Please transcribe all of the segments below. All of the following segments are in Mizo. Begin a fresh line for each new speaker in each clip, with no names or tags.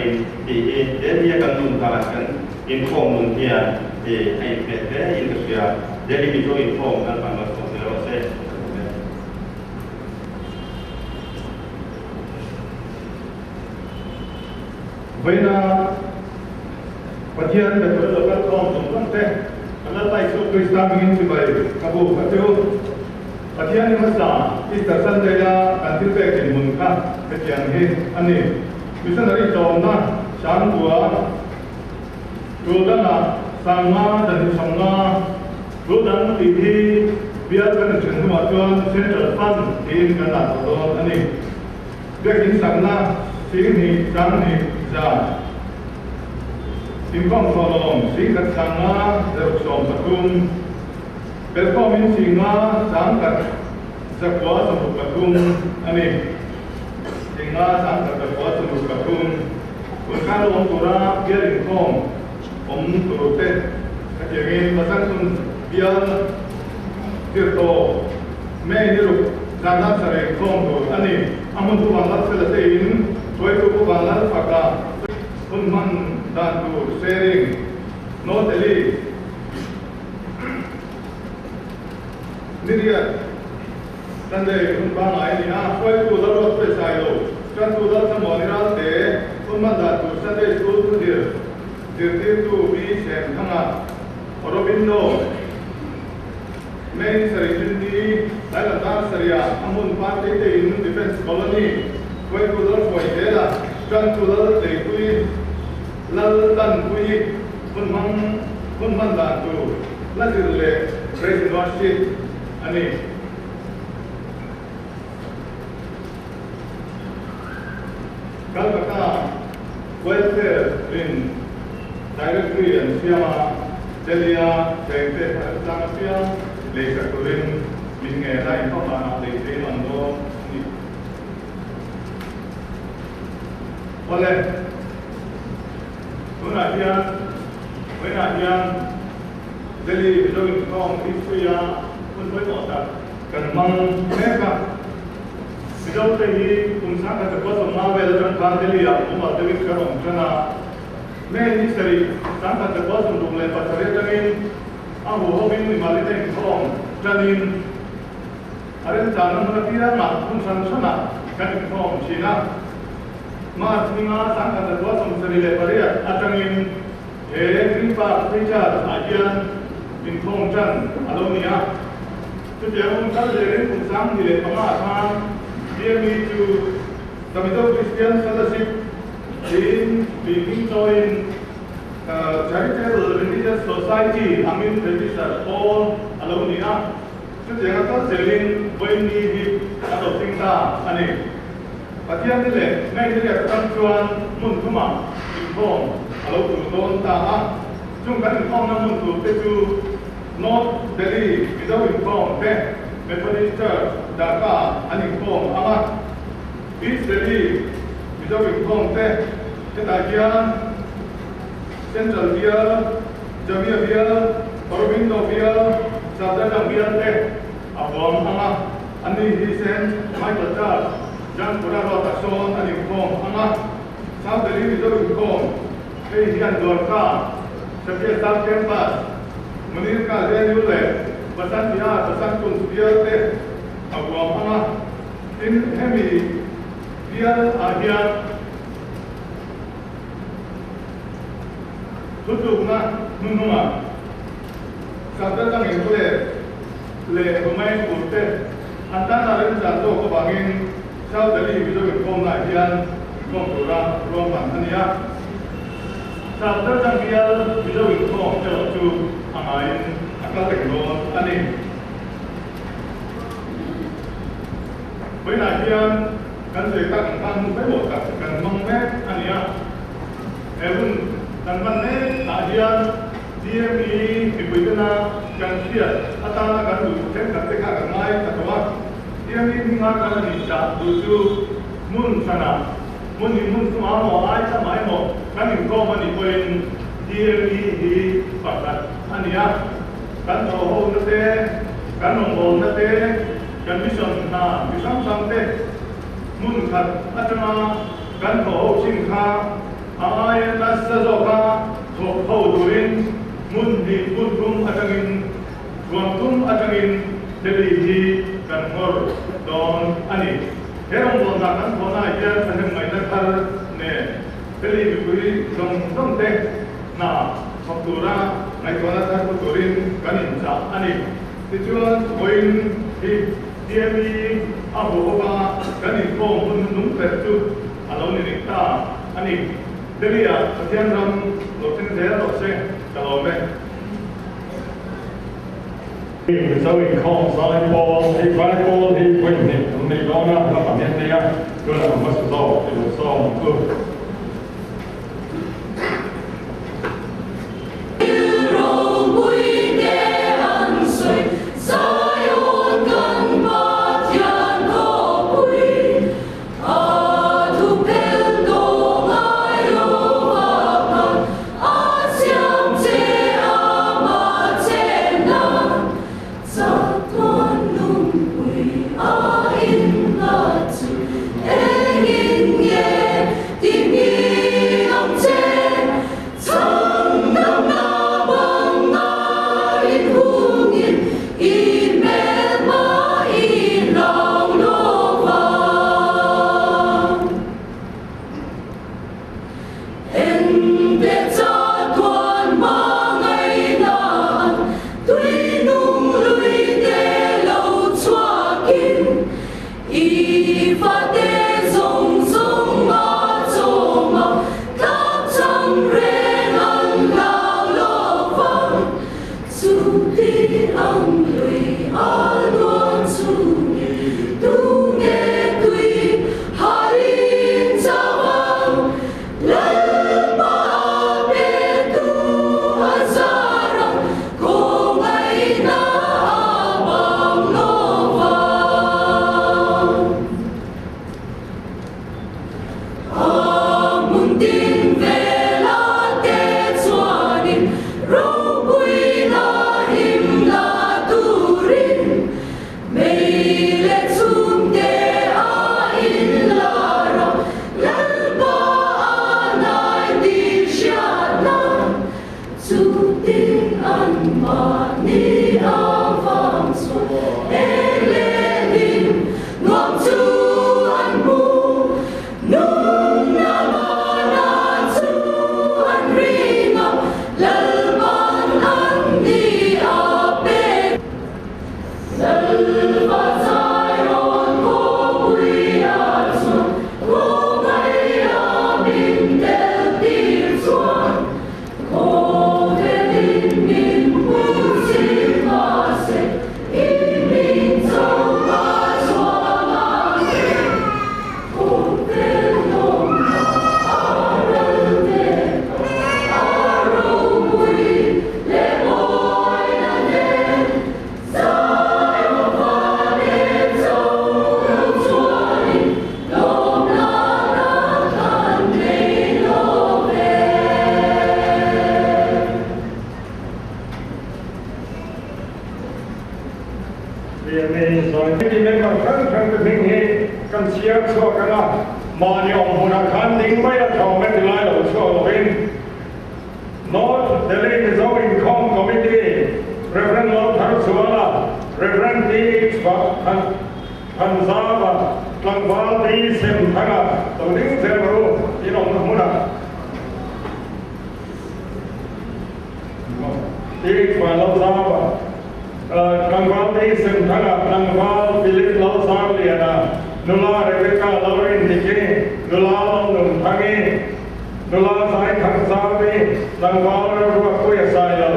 takin tih hi Delhi a kan nun dan kan inkhawm nun hian a inhmeh hle in ka hria. Delhi Mizo inkhawm Lalpan malsawm zel rawh se. Ka duh e.
Vawiina Pathian Bethel local khawm zawng zawng te kan Lalpa Isua Krista hmingin chibai ka bu kha chu Pathian i hmasa Easter Sunday a kan thil pek dinhmun kha hetiang hi a ni. Missionary tlawmna Sangkua tul dangah Sangma Danhi Sawmnga tul dang tih hi bial kan inthen hnuah chuan Central Fund tiin kan dah tawh dawn a ni. Biakin sakna Singhnih Sanghnih za Inkhawm Thawhlawm Singkhat Sanga Zaruk 13 Belkhawmin Singa Sangkhat Zakua 63 a ni. Singa Sangkhat Zakua 63 Tun khan lo awm tura bial inkhawm awm tur te hetiangin Pasangtun bial Tirtawp May ni ruk zan dan sarih inkhawm tur a ni. A hmun chu Vanlal Sela te in hruaitu Pu Vanlal Faka hun hman dan tur sharing North Delhi Niriat Sunday hun pangngai a ni a, hruaitu Lalruat Pe Sailo, Tantu Lalthlamuani Ralte hun hman dan tur Sunday School thuzir zirtirtu B Semthanga Aurobindo Main sarih Trinity, Thailand dar sarihah a hmun party te in Defence Colony hruaitu lal hruai zel a, tantu lal tleipui lal tanpui hun hmang hun hman dan tur la zir leh Praise and Worship a ni. Calcutta Welfare in Directory an siam a, Delhi-a chengte tlang apiang leisak turin min ngen a, inkhawm danah lei theih an dawn a ni. Awle, tunah hian vawiinah hian Delhi Mizo inkhawm history-a hun pawimawh tak kan hmang mek a. Mizote hi kum 1950 vel atang khan Delhi-ah mumal deuhin kan awm tan a. May ni sarih 1967 atangin a huhoin mimalite inkhawm tanin a remchangna hmun apiangah hmun hran hranah kan inkhawm thin a. March ninga 1978 atangin he Green Park Free Church-ah hian inkhawm tan a lo ni a. Chutiang hun kal zelin kum 2005 khan BME chu The Mizo Christian Fellowship tiin tih hming chawiin Charitable Religious Society angin register pawl a lo ni a. Chutianga kal zelin vawiin hi a lo thleng ta a ni. Pathian ni leh May ni riat atang chuan hmun thumah inkhawm a lo tul dawn ta a. Chung kan inkhawmna hmun tur te chu North Delhi Mizo inkhawm te Methodist Church Dhaka an inkhawm ang a, East Delhi Mizo inkhawm te hetah hian Central Bial, Jamia Bial, Aurobindo Bial, Safdarjung Bial te a huam ang a, anni hi Saint Michael Church, Jangpura Road ah sawn an inkhawm ang a, South Delhi Mizo inkhawm hei hian Dwarka, Xavier South Campus, Munirka Zeniu leh Basant Vihar, Basant Kunj bial te a huam ang a, tin hemi bial ah hian thutlukna hnuhnungah Sabda Tangin College leh Humayun Pur te an tana remchan zawk avangin South Delhi Mizo inkhawmna ah hian inkhawm tura ruahman a ni a. Sabda Tang bial Mizo inkhawm erawh chu a ngaiin a kal reng dawn a ni. Vawiinah hian kan sawi tak ang khan hun pawimawh tak kan hmang mek a ni a. He hun kan hman mek ah hian DME mipui tena kan hriat atana kan duh thenkhat te kha kan ngai ta tawh a. DME hminga kan la nih chah duh chu hmun hranah hmun hi hmun thum a maw ai thlam ah emaw kan inkhawm a nih pawhin DME hi pakhat a ni a. Kan thawhhona te, kan rawngbawlna te, kan mission hna chi hrang hrang te hmun khat atanga kan thawhho thin kha. A aia nasa zawka thawk ho turin hmun hnih hmun thum atangin thuam thum atangin Delhi hi kan nghawr dawn a ni. He rawngbawlna kan thawhnaah hian thahnemngaihna thar nen Delhi mipui zawng zawng te hna thawk tura ngaihtuahna thar hmu turin kan inchah a ni. Tichuan, vawiin hi TME a hmu bawk a, kan inkhawm hun nung ber chu a lo ni ring ta a ni. Delhi-ah Pathian ram lo thleng zel rawh se, ka lawm e.
Mizo inkhawm zai pawl hi vai pawl hi vawi hnih an nei dawn a, hla pahnih an nei a, tunah an hmasa zawk i lo sawm ang chu. Committee member hrang hrang te hming hi kan chhiar chhuak ang a, mahni awm hmunah khan ding mai a thawm e ti lai lo chhuak lovin North Delhi Mizo Inkhawm Committee Rev Laltharchuala, Rev TH Thanzava, Tlangval D Semthanga lo ding zel rawh u in awmna hmunah. TH Vanlalzava, Tlangval D Semthanga, Tlangval Philip Lalzarliana, Nula Rebecca Lalrindiki, Nula Lalnumthangi, Nula Zaithangzavi, Tlangval Lalruatpuia Sailo,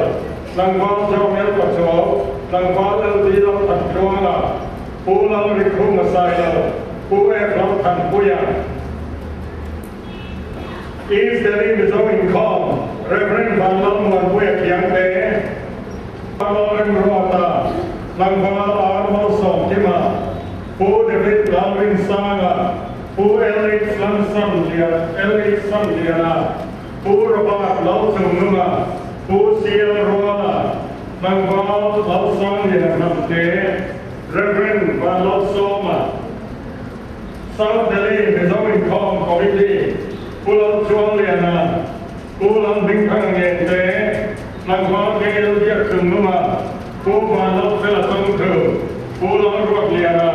Tlangval Jomel Pachuau, Tlangval LD Lalthankluanga, Pu Lalrikhuma Sailo, Pu F Lalthanpuia, East Delhi Mizo Inkhawm, Rev. Vanlalmuanpuia Khiangte, Lalremruata, Tlangval R Malsawmkima, Pu David Lalrinsanga, Pu LH Lalsamliana, Pu Robert Lalchungnunga, Pu CL Ruala, Tlangval Lalsangliana Hnamte, Rev. Vanlalsawma, South Delhi Mizo Inkhawm Committee, Pu Lalchuangliana, Lalchungnunga, Pu Vanlalfela Chawngthu, Pu Lalruatliana,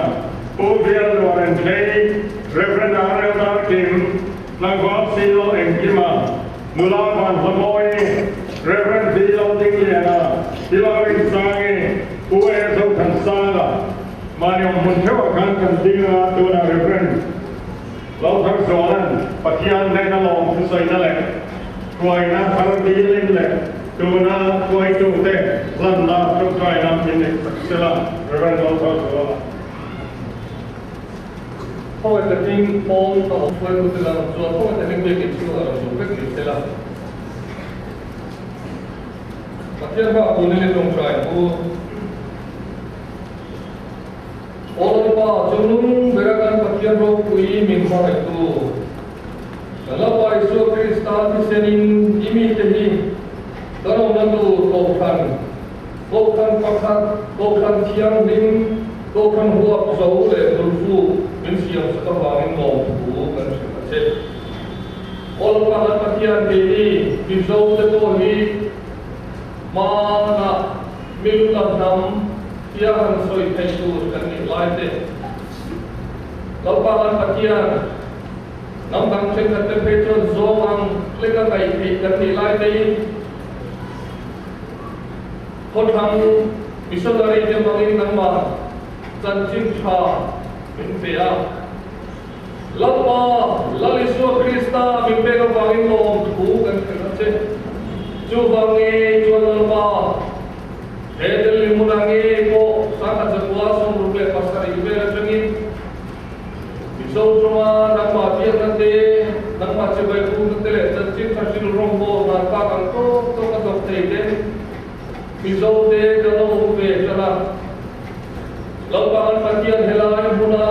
Pu Bial Luarentlei, Rev. RL Darkim, Tlangval Si Lal Engkima, Nula Vanhlamawi, Rev. V Laldingliana, Pi Lalrinsangi, Pu E Zothansanga, Mahni awm hmun theuhah khan kan ding a, tunah Rev. Laltharzuala'n Pathian hnena lawm thusawina leh hruaina thar dilin leh tuna hruaitute hlanna tawngtaina min neih sak sela, Rev. Laltharzuala.
Khawngaih takin pawn a awm hruaitute lam chuan khawngaih takin biakin chhung a rawn luh vek ni sela. Pathian hma kun in i tawngtai pu. Aw Lalpa, chungnung bera kan Pathian ropui min hmangaihtu, kan Lalpa Isua Krista thisenin i mite hi kan awmna tur Kohhran, Kohhran pakhat, Kohhran thianghlim, Kohhran huap zo leh bulfuk min siam sak avangin lawmthu kan hrilh a che. Aw Lalpa kan Pathian, keini Mizote pawh hi hmanah milu lam hnam, Tia han sawi theih tur kan nih lai te, Lalpa kan Pathian, hnam dang thenkhat te phei chuan zawng ang leka ngaih theih kan nih lai tein khawthlang missionary te hmangin nangmah chanchin tha min pe a. Lalpa, Lal Isua Krista min pek avangin lawmthu kan hrilh a che. Chuvang ngei chuan Lalpa, He Delhi hmunah ngei pawh sangha zakua 67 vel atangin Mizo tawnga nangmah biakna te, nangmah chibai bukna te leh chanchin tha hrilh rawngbawl dan tak ang tawk tawk a dawk thei ten Mizo te kan lo awm ve tan a. Lalpa kan Pathian helai hmuna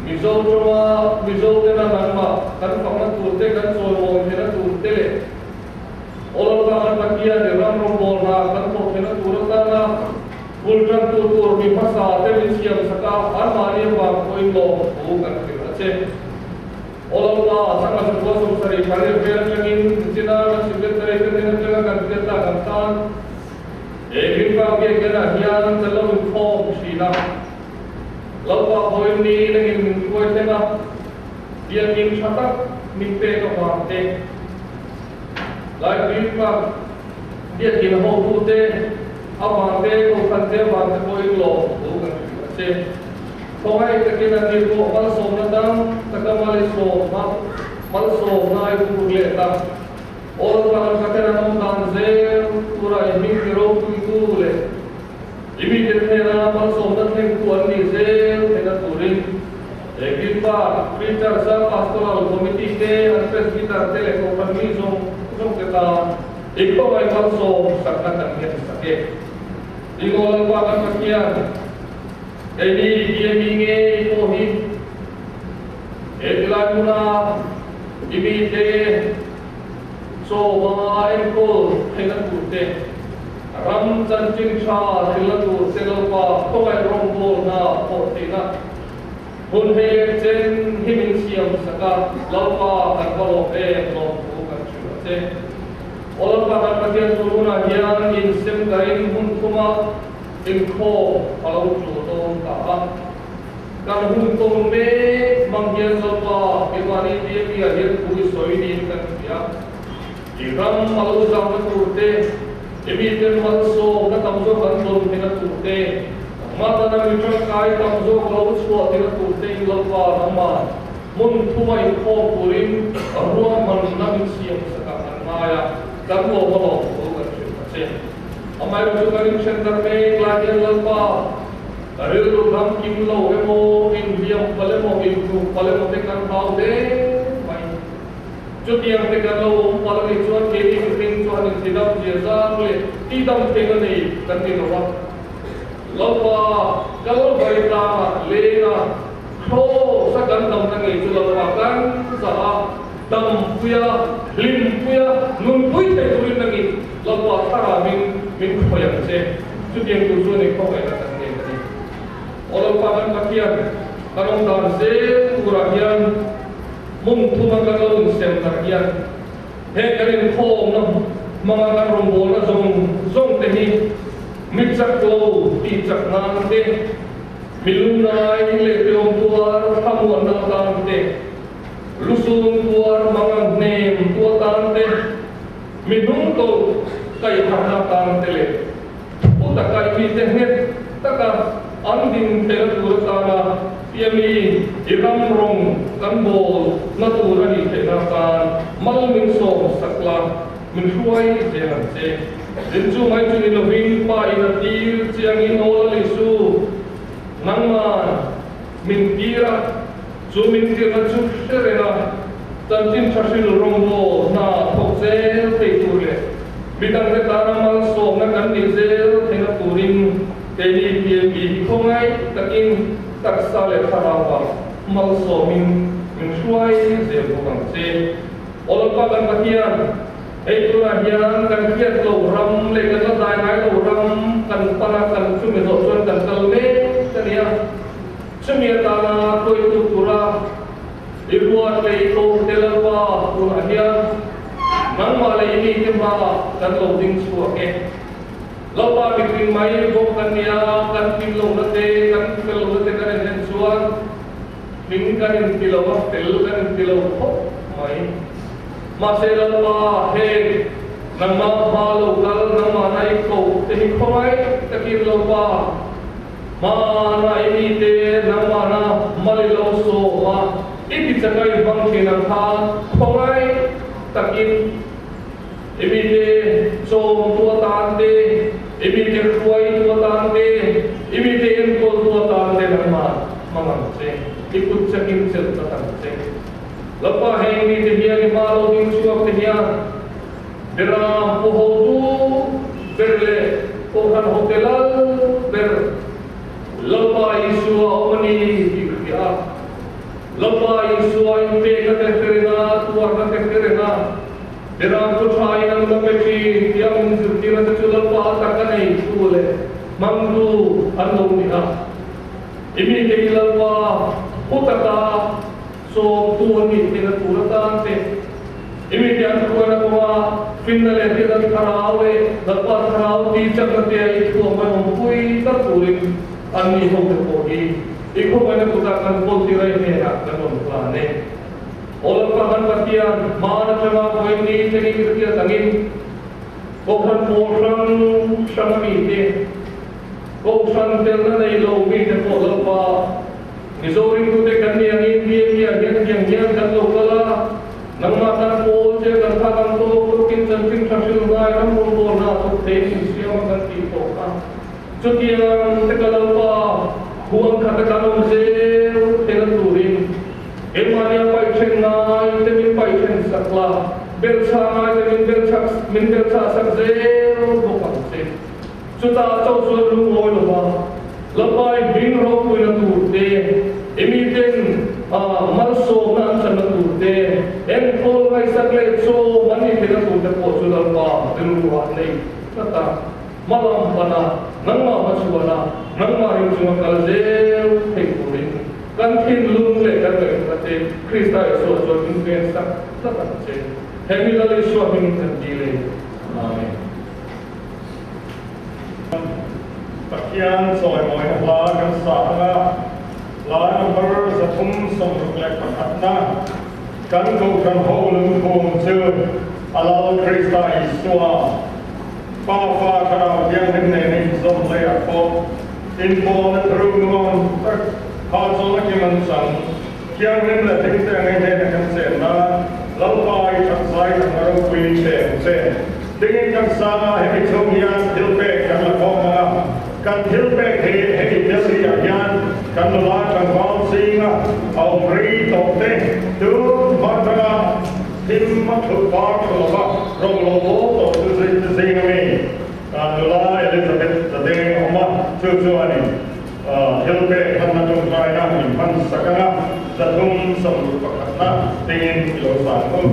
Mizo tawnga Mizo tena nangmah kan fakna tur te, kan chawimawi theihna tur te leh Aw Lalpa kan Pathian i ram rawngbawl hna kan thawh theihna tur atana bul tantu tur mi hmasa te min siam sak a, anmahni avang pawhin lawm thu kan hrilh a che. Aw Lalpa, changa chhukua 78 vel atangin China kan secretary te hnen atanga kan hriat tak ang khan he Green Park biakhianah hian kan lo inkhawm thin a. Lalpa pawhin ni lengin min hruai thleng a, biakin tha tak min pek avang te, Lai Green Park biakin hotute avang te, Kohhran te avang te pawhin lawmthu kan hrilh a che. Khawngaih takin a ni pawh malsawmna dang taka malsawmna malsawmna i tur leh ta. Aw Lalpa kan Pathian an awm dan zel tura i hming ti ropuitu leh i mite hnena malsawmna thlengtu an nih zel theihna turin He Green Park Free Church a Pastoral Committee te, an Presbyter te leh Kohhran mi zawng zawng te tan i khawngaih malsawm sakna kan ngen sak e. Dingaw Lalpa kan Pathian, keini BME ngei pawh hi he tilai hmuna i mite chaw enkawl theihna tur te, ram chanchin tha thilna tur te Lalpa khawngaih rawngbawlna pawh theihna Hun hei leh chen hi min siam sak a, Lalpa kan va lawm em lawmthu kan hrilh a che. Aw Lalpa kan Pathian tur hunah hian insem darin hun thuma inkhawm a lo tul dawn ta a. Kan hun tawn mek hmang hian Lalpa keimahni BME ah hian thu i sawi niin kan hria. I ram a lo zamna tur te, i miten malsawmna tam zawk an dawn theihna tur te, nangmah tana mi tangkai tam zawk a lo chhuah theihna tur te in Lalpa nangmah hmun thuma inkhawm turin ruahmanna min siam sakah kan ngai a, kan lawm a lawm thu kan hrilh a che. Amaherawhchu chu kan inthen dar mek lai hian Lalpa rilru ram kim lo emaw, inhliam palh emaw, inhnuk palh emaw te kan hlau hle mai. Chutiang te kan lo awm palh a nih chuan keini mihring chuan intidam zia zang leh tidam thei a nei kan ni lo a. Lalpa Kalvari tlangah leng a, Kraws a kan damna ngei chu Lalpa kan zah a, dampui a, hlimpui a, nunpui thei turin nangin Lalpa thlarauin min khawih ang che. Chutiang tur chuan inkhawngaihtna kan nei a ni. Aw Lalpa kan Pathian, kan awm dan zel turah hian, Hmun thuma kan lo insem tak hian he kan inkhawmna Hmanga kan rawngbawlna zawng zawng te hi mi chak lo tih chak nan te, mi lungngai leh tlawm tuar thlamuanna atan te, lusun tuar mangang hnem tu atan te, mi hnung tawlh kaihharna atan te leh u taka i mite nghet taka an din theihna tur atana piami i ram rawng kan bawl na tur a nih theihna atan mal min sawm sak la, min hruai zel ang che. Din chu mai chu ni lovin Pa in a tir chiangin aw la Lisu, nangman min tir a, chu min tirna chu hre reng a, chanchin tha hril rawngbawl hna thawk zel thei tur leh midangte tana malsawmna kan nih zel theihna turin keini PMB hi khawngaih takin taksa leh thlarauah malsawmin min hruai zel bawk ang che. Awlpa kan Pathian, hei tunah hian kan hriat lo ram leh kan la dai ngai lo ram kan pana kan chumi zawh chuan kan kal mek a nia. Chumi atana hruaitu tura i ruat leh i ko te Lalpa tunah hian nangmah leh i mite hmaah kan lo ding chhuak e. Lalpa mihring mai bawk kan nia, kan hlim lohna te, kan fel lohna te kan inhen chuan hlim kan inti lo a, fel kan inti lo khawp mai. Mahse Lalpa heng nangmah hma lo kal, nangmahna i ko te hi khawngaih takin Lalpa, Hmana i mite nangmahna mal i lo sawm a, i ti chaka i hmang thin ang kha khawngaih takin i mite chawmtu atan te, i mite hruaitu atan te, i mite enkawltu atan te nangmah hmang ang che, i kut chakin chelh tlat ang che. Lalpa heng mite hian i hma lo ding chhuak te hian Beram pu hotu ber leh Kohhran hote lal ber Lalpa Isua a awm a ni tih ka hria a. Lalpa Isua inpekna te hre reng a, tuarna te hre reng a, Beram pu thain an la pe thin tih a min zirtirna te chu Lalpa a taka neitu leh hmangtu an lo ni a. I mite hi Lalpa pu taka Sawmtu an nih theihna tur atan te, i mite an hruaina kawnga finna leh hriatna thlarau leh Lalpa thlarau ti chakna te a i thuam mai awmpui tlat turin an nih ho te pawh hi i khawngaihna kutah kan kawltir a i hnenah kan rawn hlan e. Aw Lalpa kan Pathian, hmaan atanga vawiin ni thlengin i hriat angin Kohhran pawl hrang hrang a mite, Kohhran telna nei lo mite pawh Lalpa Mizo ringtute kan ni angin BME ah hian tiang hian kan lo kal a, nangmah tan pawl che kan thlak ang tawk tawkin chanchin tha hril ngai ram rawngbawlna a thawk thei in siam a kan tih tawh kha. Chutiang te ka Lalpa huan khat a kan awm zel theihna turin keimahnia paih then ngai te min paih then sak la, belchhah ngai te min belchhak min belchhah sak zel bawk ang che. Chutah chauh chuan lungawi lova Lalpai hming ropuina tur te, i miten malsawmna an channa tur te, enkawl ngaihsak leh chawm an nih theihna tur te pawh chu Lalpa rilruah nei tlat a, hmalam pana nangmah hmachhuana nangmah ring chunga kal zel theih turin kan thinlung leh kan ngaihtuahna te Krista Isua chuan min vensak tlat ang che. He mi Lal Isua hmingin kan dil e. Amen.
Pathian chawimawina hla kan sa ang a, hla number 361 na kan Kohhran ho lungphum chu a Lal Krista Isua Pa Fa Thlarau Thianghlim nena inzawm leiah pawh inpawlna thuruk nuam tak hahchawlna kim an chang. Thianghlim leh hlimte ang ei hnena kan chenna Lalpa i that zai kan la ropui che ang che. Dingin kan sang a, hemi chhung hian thil pek kan la khawm ang a, kan thil pek hi hemi Delhi ah hian kan nula tlangval zinga a awm rei tawh te tun hma atanga thim a thut par thu lova rawng lo bawl tawh chu zing ami nula Elizabeth Zadeng a awm a, chu chuanin Thil pek hmanna tawngtaina min hman sak anga 361 tingin i lo san hun.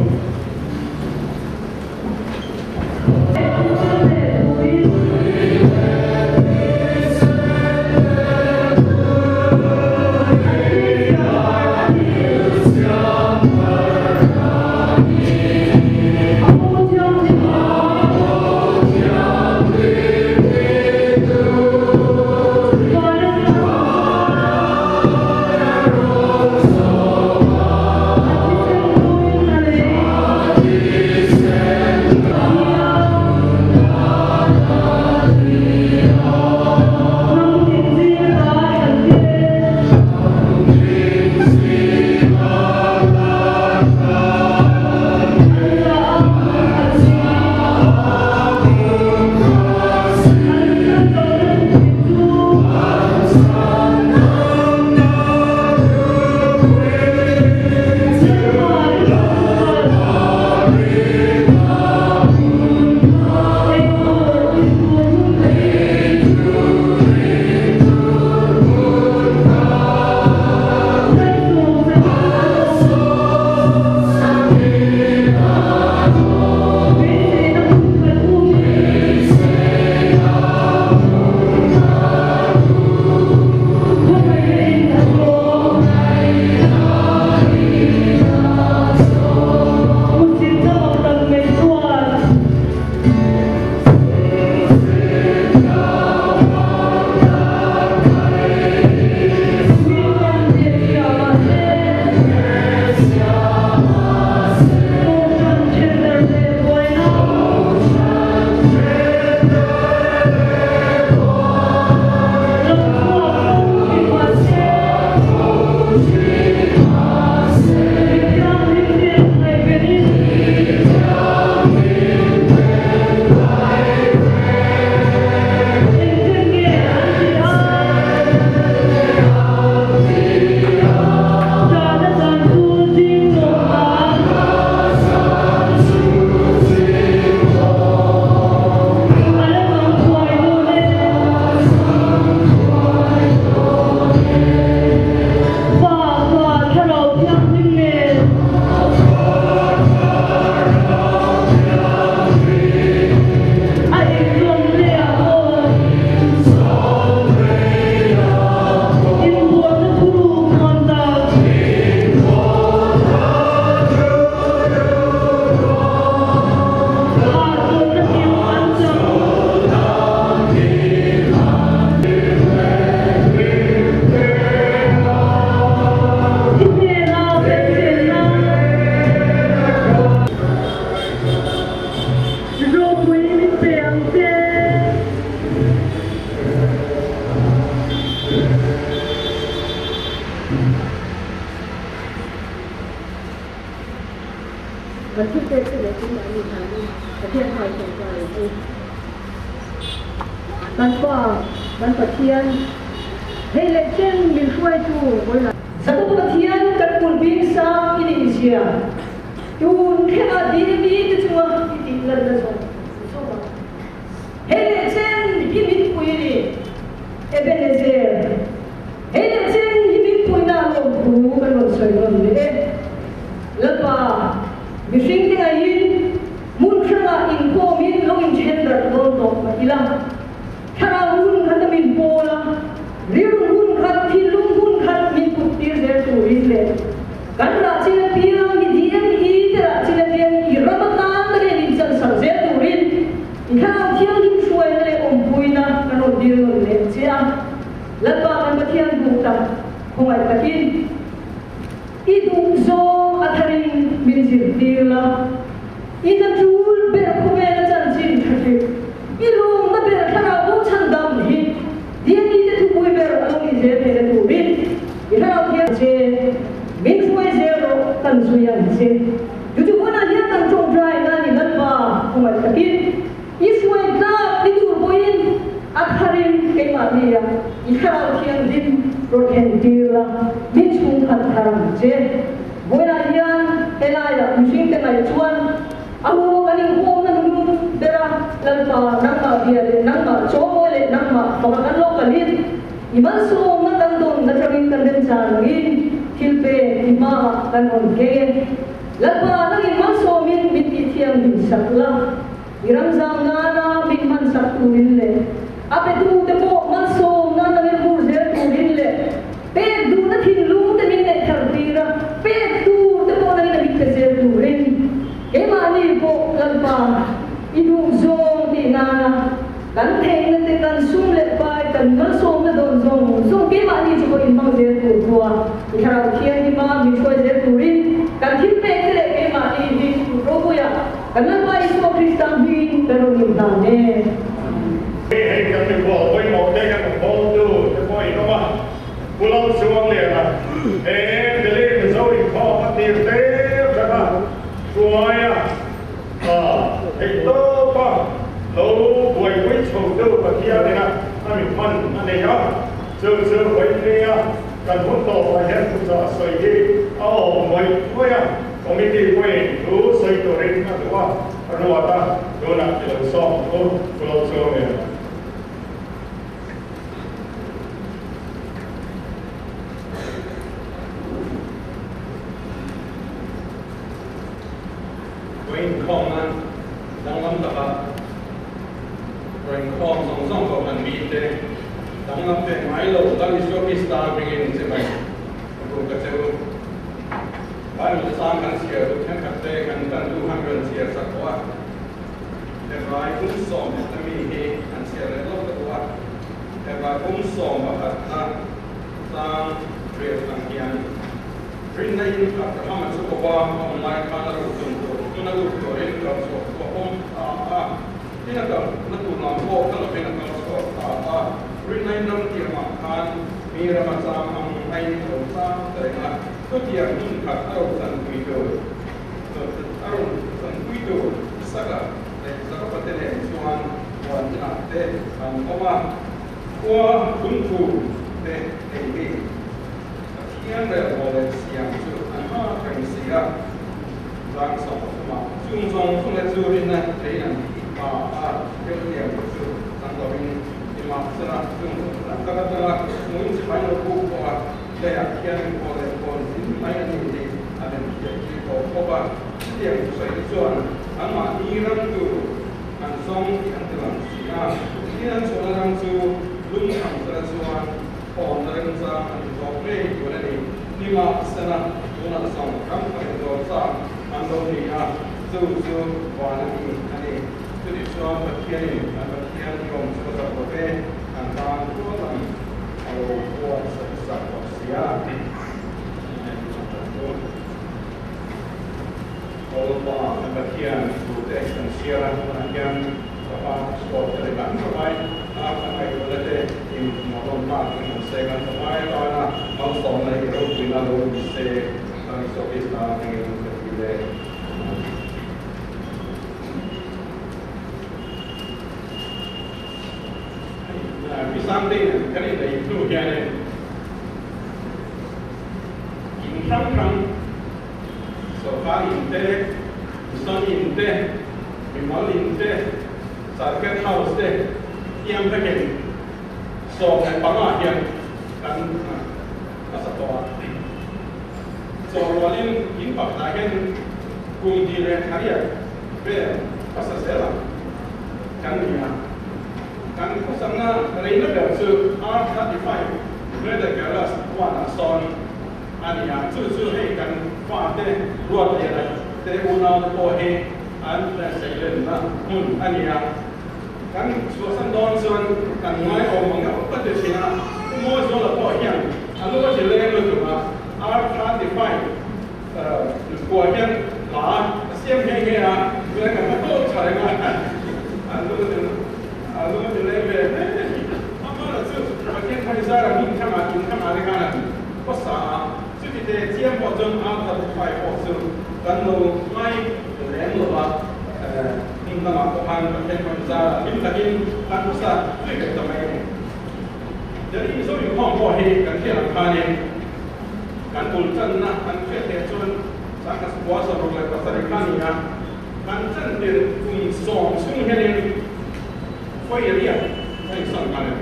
Kan thil pek te leh keimahni hnanin Pathian hmai tawngtai ang u. Kan Pa, kan Pathian, hei leh chen min hruaitu vawilah. Jakob Pathian kan pulping sang i nih zia tun thlengah dil mi te chunga i tih lanna zawng zawng a. Hei leh chen hi min pui a ni, Ebenezer. Hei leh chen hi min puina a lawm thu kan rawn sawi nawn leh e. Lalpa, mihring te ngaiin hmun hrangah inkhawmin lo inthen darh dawn tawh mah ila, thlarau hun khat a min pawl a, rilru hun khat, thinlung hun khat min put tir zel turin leh kan rah chin apiang hi DME te rah chin apiang hi i ram atan ta leh min chalsak zel turin i thlarau thianghlim hruaina leh awmpuina kan rawn dil nawn leh che a. Lalpa kan Pathian duh tak khawngaih takin i duh zawng a tharin min zirtir la, i na tul ber khawvela chanchin tha hrih, i lawmna ber thlarau bo chhandam hi Diani te thupui ber a lo nih zel theihna turin i thlarau thiam che, min hruai zel rawh kan zui ang che. Chu chu hunah hian kan tawngtai na ni Lalpa khawngaih takin I hruai tlak ni tur pawhin a tharin keimahnia i thlarau thianghlim rawn entir la, min chhungkhat thar ang che. Vawiinah hian helaiah mihringte ngaih chuan a hu kan inkhawmna nung bera Lalpa nangmah bia leh nangmah chaw leh nangmah faka kan lo kalin i malsawmna kan dawn atangin kan remchan angin thil pek i hmaah kan rawn keng e. Lalpa nangin malsawmin min tihthianghlim sak la. I ram zau nana min hman sak turin leh a petute pawh malsawmna nangin vur zel turin leh pek duhna thinlung te min neih thar tir a, pek tur te pawh nangin a mit pe zel turin keimahni pawh Lalpa i duh zawng tih nana kan theihna te kan sum leh pai kan malsawmna dawn zawng zawng keimahni chu pawh inhmang zel tur thua i thlarau thianghlim a min hruai zel turin kan thil pek te leh keimahni hi ropuia Kan Lalpa Isua Krista hmingin kan rawn inhlan e.
Hei kan mikhual pawimawh te kan hawltu te pawh in awm a, Pu Lalchuangliana he Delhi Mizo inkhawm a tir te atanga hruaia theihtawpa lo buaipui chhotu Pathianin a mi hman a nei a, chu chu vawihnea kan hun tawpah hian thuchah sawi hi a awm ngawih ngawih a. Committee pawhin thu sawi turin a duh a, a ruat a, tunah ti lo sawm thu thu lo chuang em?
Raw inkhawm nan danglam taka raw inkhawm zawng zawng kohhran mite danglam ve ngai lo Lal Isua Krista hmingin chibai ka buk a che u. Bible sang kan chhiar duh thenkhat te kan tan tu han rawn chhiar sak tawh a, Hebrai kum 11 na mi hi an chhiar leh lawk ta duh a, Hebrai kum 11 na sang riat ang hian rinna in Abrahama chu kova a awm lai khan a luh tum tur hmun a lut turin kal chhuah chu a pawm ta a, tin a kal na tur lam pawh ka lovin a kal chhuak ta a, rinna in ram tiamah khan mi rama chang ang aiin a lo chang ta reng a. Chutiang hmun khat a rawn chanpui tur a rawn chanpui tur Isaka leh Jakoba te nen chuan huan inah te an awm a, khua lungthu te ei hi Pathian relbawl leh siam chu an nghak reng si a, tlang 30ah chung zawng zawng te chu rinna thei an ti ta a, thil tiang te chu chang lovin nimahsela chung zawng zawng tak atanga hmuin chibai lo buk pawh a. Leiah khian khaw leh khawn zin mai a ni tih a lem thiam tir tawh bawk a. Chutiang thusawi te chuan anmahni ram tur an zawng tih an ti lang si a. Tin an chhuahna ram chu lungkham sela chuan khawnna remchang an ti zawk ngei tur a ni. Nimahsela tunah zawng ram pahnih dawr chak an lo ni a, chu chu van a ni a ni. Chutih chuan Pathianin an Pathian i awm chu a zak lo ve, an tan tual ang. A lo buatsaih sak bawk sia. Lalpa kan Pathian thute kan chhiar a, tunah hian Papa chhuak te leh kan tawmai a kan ngaihtuahna te in hmuhnawm tak in kan seng a, tawmai atana malsawmna hi ropuina lo ni se, kan Isua Krista hmingin ka ti leh. Mi Sangtei nen kan inneih hnu hianin in hrang hrang, sorkar in te, mission in te, mimal in te, circuit house te tiang vekin 15 hian kan hmasa tawh a. Chawhrualin in pakhatah hian kum hnih leh thla riat vel hmasa zel ang kan ni a. Kan khawsakna reina ber chu R35 Greater Kailash 1 ah sawn a ni a, chu chu hei kan fate ruat leh a te unaute pawh hi an seilenna hmun a ni a. Kan chhuahsan dawn chuan kan ngaiawm ang em ka ti thin a, Pu Mawizuala pawh hian a lu a ti leng lutuk a, R35 kua hian hla a siam nghe nghe a, tunah kan va tawk tha reng a, an lu a ti a lu a ti leng ve hle a ni. Amah chu Pathian khan Israel hmun thangah in thangah te khan an khawsa a, chuti te chiang pawh chuan R35 pawh chu kan lo ngai lem lo va, hmun lamah pawh khan Pathian khan Israel hlim takin kan khawsa zui ve ta mai a ni. Delhi Mizo inkhawm pawh hi kan hriat ang khanin kan bul channa kan hriat leh chuan 1967 kha a ni a, kan chan tir kum sawm chhung hianin khawi riak a insawn kha a ni.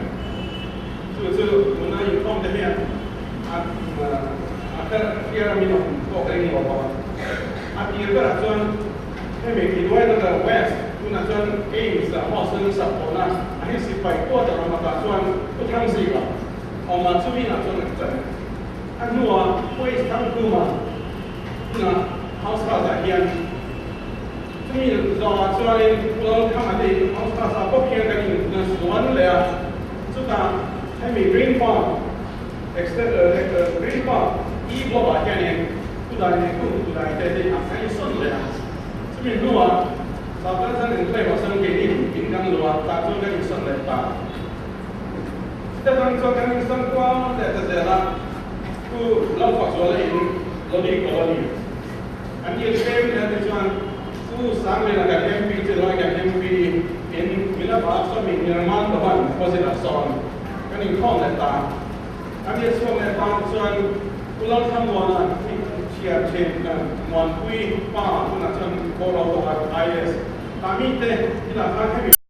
Chu chu tuna inkhawm te hian a a kher hriat a min awm tawk ring lo bawk a. A tir berah chuan hemi Kiduaidata West tunah chuan AIIMS ah hostel sak tawhna a hi sipai quarter awm atah chuan Pu Thangzika awm a chumi inah chuan a chan a hnuah Pu H Thangkhuma tunah house house ah hian chumi zawhah chuanin Pu Lalkhama te in house house ah bawk hian kan in suan leh a chutah hemi Green Park Green Park E block ah hianin Pu Dai leh Pu Dai te te inah kan insawn leh a chumi hnuah Satan chuan enclave ah chuan keini in kan luh a, tah chuan kan insawn leh ta. Chutah chuan chuan kan insawn kual leh ta zel a, Pu Lalfakzuala in Lodi Colony an ni tlem leh te chuan Pu Sangliana kan MP chu lai kan MP in Milabah Swami Nirmal Bhavan opposite ah sawn kan inkhawm leh ta. An ni chhuak leh ta chuan Pu Lalthlamuana chhiar thin Muanpui pa tunah chuan Boral tawh a IAS ta mite inah khan hemi.